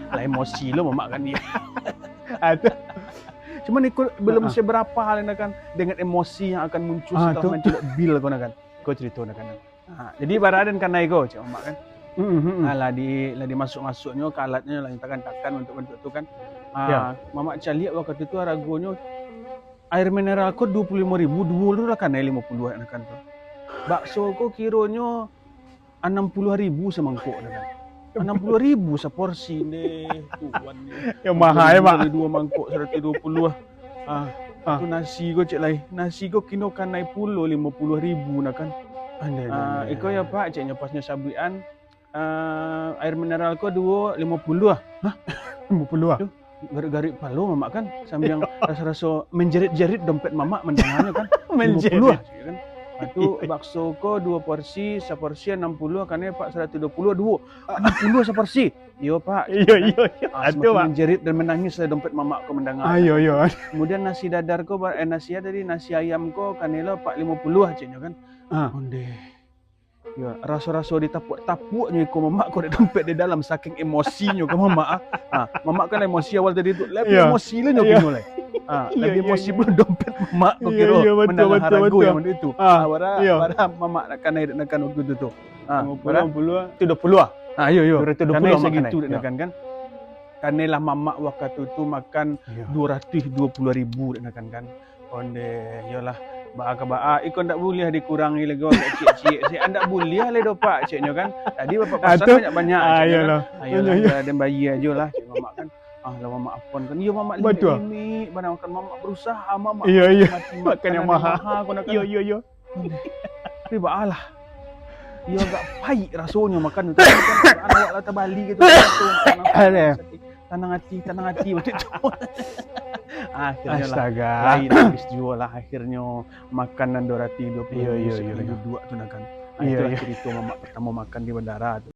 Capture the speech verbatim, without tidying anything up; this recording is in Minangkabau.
Lah emosi lo mamak kan dia. Ah, tu. Cuman iko belum seberapa hal nak kan, dengan emosi yang akan muncul setelah mencelok bil ko nak kan. Ko cerito nak kan. Ha, jadi baraden kanai ko, cek mamak kan. Ha, lah di, lah dimasuk-masuknyo ka alatnyo, lah ditakan-takan bantuak-bantuak tu kan. Ha, mamak caliak wakatu tu haragonyo air mineral ko duo puluah limo ribu, duo tu lah kanai limo puluah nak kan tu. Bakso ko kironyo anam puluah ribu samangkok nak kan. Anam puluah ribu saporsi deh, Tuhan. Yang mahal, Mak. Kali duo mangkok saratuih duo puluah. Ah, tu nasi ko cek lai. Nasi ko kino kanai pulo limo puluah ribu nak kan. Ah, iko ya, Pak, ceknyo pas nyo sabuikan, ah, air mineral ko duo limo puluah. Hah? Limo puluah? Garik-garik palo mamak kan, sambiang raso-raso menjerit-jerit dompet mamak mandanganyo kan. Limo puluah, cek kan. Lepas tu bakso ko duo porsi, saporsi anam puluah, kanai, Pak, saratuih duo puluah, duo. Anam puluah saporsi. Iyo, Pak. Iyo, iyo, iyo. Ah, semakin menjerit dan menangis lah dompet mamak ko mandanga. Ah, iyo, iyo. Kemudian nasi dadar ko, ba-, eh, nasi tadi, nasi ayam ko, kanai lo, Pak, limo puluah, ceknyo kan. Ah. Ondeh. Yo, raso-raso ditapuak-tapuaknyo iko mamak ko dek dompet di dalam, saking emosinyo ka mamak, ah. Ah, mamak kan emosi awal tadi tu, lebih emosi lah nyo kino lai. Ah, lebih emosi pulo dompet mamak ko kiro mandanga harago yang macam itu. Ah, bara, bara mamak nak kanai dek nak kan waktu tu tu. Ah, limo puluah, bara? Limo puluah. Tu duo puluah. Ah, iyo, iyo. Duo ratuih duo puluah mamak kanai. Dek nak kan, kan? Kanai lah mamak wakatu tu makan duo ratuih duo puluah ribu dek nak kan, kan. Ondeh, iyolah. Baa ka baa, iko ndak buliah dikurangi lagi, agak ciek-ciek. Siak ndak buliah lai doh, Pak, ceknyo kan. Tadi bapak pasan banyak-banyak, ceknyo kan. Ayolah, den bayia ajo lah, cek mamak kan. Ah, lah mamak apuan kan. Iyo, mamak limik-limik, bana kan mamak berusaha, mamak mati-mati makan yang mahal ko nak kan. Iyo, iyo, iyo. Tapi baalah. Iyo agak paik rasonyo makan tu. Tapi kan awak lah tabali gitu. Tanang ati, tanang ati, waktu tu. Akhirnyo lah. Astaga. Lain habis juo lah akhirnyo makanan duo ratuih duo puluah ribu sakali duduak tu nak kan. Ah, itulah cerito mamak pertamo makan di bandara tu.